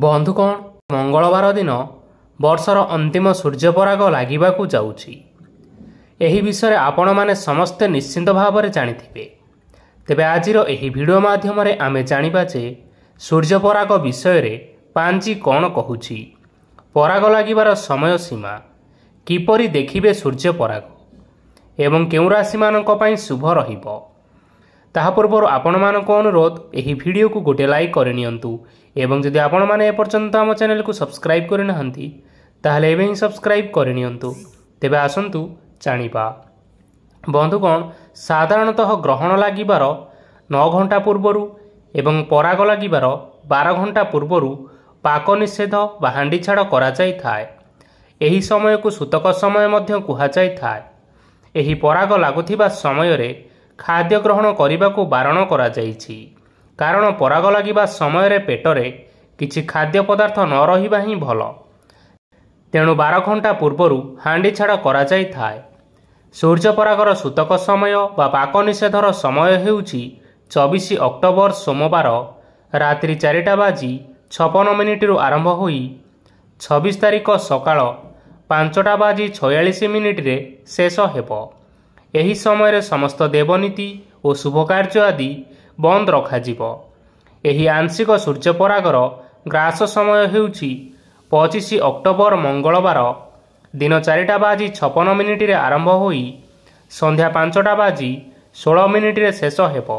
ବନ୍ଧୁଗଣ, ମଙ୍ଗଳବାର ଦିନ ବର୍ଷର ଅନ୍ତିମ ସୂର୍ଯ୍ୟପରାଗ ଲାଗିବାକୁ ଯାଉଛି। ଏହି ବିଷୟରେ ଆପଣମାନେ ସମସ୍ତେ ନିଶ୍ଚିନ୍ତ ଭାବରେ ଜାଣିଥିବେ। ତେବେ ଆଜିର ଏହି ଭିଡ଼ିଓ ମାଧ୍ୟମରେ ଆମେ ଜାଣିବା ଯେ ସୂର୍ଯ୍ୟପରାଗ ବିଷୟରେ ପାଞ୍ଜି କ'ଣ କହୁଛି, ପରାଗ ଲାଗିବାର ସମୟ ସୀମା, କିପରି ଦେଖିବେ ସୂର୍ଯ୍ୟପରାଗ ଏବଂ କେଉଁ ରାଶିମାନଙ୍କ ପାଇଁ ଶୁଭ ରହିବ। ତାହା ପୂର୍ବରୁ ଆପଣମାନଙ୍କୁ ଅନୁରୋଧ, ଏହି ଭିଡ଼ିଓକୁ ଗୋଟିଏ ଲାଇକ୍ କରିନିଅନ୍ତୁ ଏବଂ ଯଦି ଆପଣମାନେ ଏପର୍ଯ୍ୟନ୍ତ ଆମ ଚ୍ୟାନେଲକୁ ସବସ୍କ୍ରାଇବ୍ କରିନାହାନ୍ତି, ତାହେଲେ ଏବେ ହିଁ ସବସ୍କ୍ରାଇବ୍ କରିନିଅନ୍ତୁ। ତେବେ ଆସନ୍ତୁ ଜାଣିବା। ବନ୍ଧୁଗଣ, ସାଧାରଣତଃ ଗ୍ରହଣ ଲାଗିବାର 9 ଘଣ୍ଟା ପୂର୍ବରୁ ଏବଂ ପରାଗ ଲାଗିବାର 12 ଘଣ୍ଟା ପୂର୍ବରୁ ପାକ ନିଷେଧ ବା ହାଣ୍ଡି ଛାଡ଼ କରାଯାଇଥାଏ। ଏହି ସମୟକୁ ସୂତକ ସମୟ ମଧ୍ୟ କୁହାଯାଇଥାଏ। ଏହି ପରାଗ ଲାଗୁଥିବା ସମୟରେ ଖାଦ୍ୟ ଗ୍ରହଣ କରିବାକୁ ବାରଣ କରାଯାଇଛି, କାରଣ ପରାଗ ଲାଗିବା ସମୟରେ ପେଟରେ କିଛି ଖାଦ୍ୟ ପଦାର୍ଥ ନ ରହିବା ହିଁ ଭଲ। ତେଣୁ 12 ଘଣ୍ଟା ପୂର୍ବରୁ ହାଣ୍ଡି ଛାଡ଼ କରାଯାଇଥାଏ। ସୂର୍ଯ୍ୟପରାଗର ସୂତକ ସମୟ ବା ପାକ ନିଷେଧର ସମୟ ହେଉଛି 24 ଅକ୍ଟୋବର ସୋମବାର ରାତ୍ରି 4ଟା ବାଜି 56 ମିନିଟରୁ ଆରମ୍ଭ ହୋଇ 26 ତାରିଖ ସକାଳ 5ଟା ବାଜି 46 ମିନିଟରେ ଶେଷ ହେବ। ଏହି ସମୟରେ ସମସ୍ତ ଦେବନୀତି ଓ ଶୁଭକାର୍ଯ୍ୟ ଆଦି ବନ୍ଦ ରଖାଯିବ। ଏହି ଆଂଶିକ ସୂର୍ଯ୍ୟପରାଗର ଗ୍ରାସ ସମୟ ହେଉଛି 25 ଅକ୍ଟୋବର ମଙ୍ଗଳବାର ଦିନ 4ଟା ବାଜି 56 ମିନିଟରେ ଆରମ୍ଭ ହୋଇ ସନ୍ଧ୍ୟା 5ଟା ବାଜି 16 ମିନିଟରେ ଶେଷ ହେବ।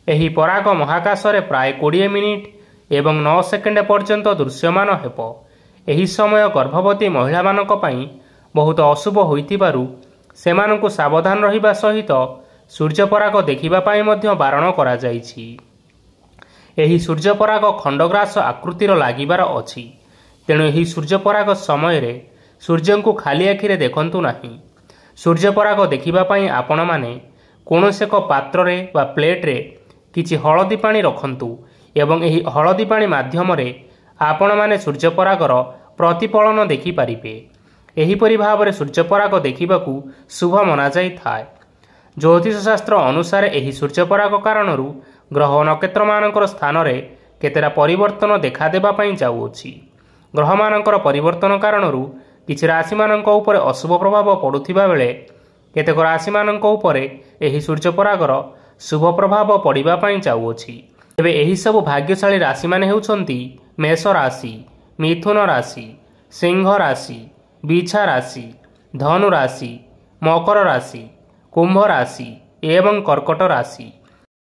ଏହି ପରାଗ ମହାକାଶରେ ପ୍ରାୟ 20 ମିନିଟ ଏବଂ 9 ସେକେଣ୍ଡ ପର୍ଯ୍ୟନ୍ତ ଦୃଶ୍ୟମାନ ହେବ। ଏହି ସମୟ ଗର୍ଭବତୀ ମହିଳାମାନଙ୍କ ପାଇଁ ବହୁତ ଅଶୁଭ ହୋଇଥିବାରୁ ସେମାନଙ୍କୁ ସାବଧାନ ରହିବା ସହିତ ସୂର୍ଯ୍ୟପରାଗ ଦେଖିବା ପାଇଁ ମଧ୍ୟ ବାରଣ କରାଯାଇଛି। ଏହି ସୂର୍ଯ୍ୟପରାଗ ଖଣ୍ଡଗ୍ରାସ ଆକୃତିର ଲାଗିବାର ଅଛି। ତେଣୁ ଏହି ସୂର୍ଯ୍ୟପରାଗ ସମୟରେ ସୂର୍ଯ୍ୟଙ୍କୁ ଖାଲି ଆଖିରେ ଦେଖନ୍ତୁ ନାହିଁ। ସୂର୍ଯ୍ୟପରାଗ ଦେଖିବା ପାଇଁ ଆପଣମାନେ କୌଣସି ଏକ ପାତ୍ରରେ ବା ପ୍ଲେଟରେ କିଛି ହଳଦୀ ପାଣି ରଖନ୍ତୁ ଏବଂ ଏହି ହଳଦୀ ପାଣି ମାଧ୍ୟମରେ ଆପଣମାନେ ସୂର୍ଯ୍ୟପରାଗର ପ୍ରତିଫଳନ ଦେଖିପାରିବେ। ଏହିପରି ଭାବରେ ସୂର୍ଯ୍ୟପରାଗ ଦେଖିବାକୁ ଶୁଭ ମନାଯାଇଥାଏ। ଜ୍ୟୋତିଷ ଶାସ୍ତ୍ର ଅନୁସାରେ ଏହି ସୂର୍ଯ୍ୟପରାଗ କାରଣରୁ ଗ୍ରହ ନକ୍ଷତ୍ରମାନଙ୍କର ସ୍ଥାନରେ କେତେଟା ପରିବର୍ତ୍ତନ ଦେଖାଦେବା ପାଇଁ ଯାଉଅଛି। ଗ୍ରହମାନଙ୍କର ପରିବର୍ତ୍ତନ କାରଣରୁ କିଛି ରାଶିମାନଙ୍କ ଉପରେ ଅଶୁଭ ପ୍ରଭାବ ପଡ଼ୁଥିବା ବେଳେ କେତେକ ରାଶିମାନଙ୍କ ଉପରେ ଏହି ସୂର୍ଯ୍ୟପରାଗର ଶୁଭ ପ୍ରଭାବ ପଡ଼ିବା ପାଇଁ ଯାଉଅଛି। ତେବେ ଏହିସବୁ ଭାଗ୍ୟଶାଳୀ ରାଶିମାନେ ହେଉଛନ୍ତି ମେଷ ରାଶି, ମିଥୁନ ରାଶି, ସିଂହ ରାଶି, ବିଛା ରାଶି, ଧନୁ ରାଶି, ମକର ରାଶି, କୁମ୍ଭ ରାଶି ଏବଂ କର୍କଟ ରାଶି।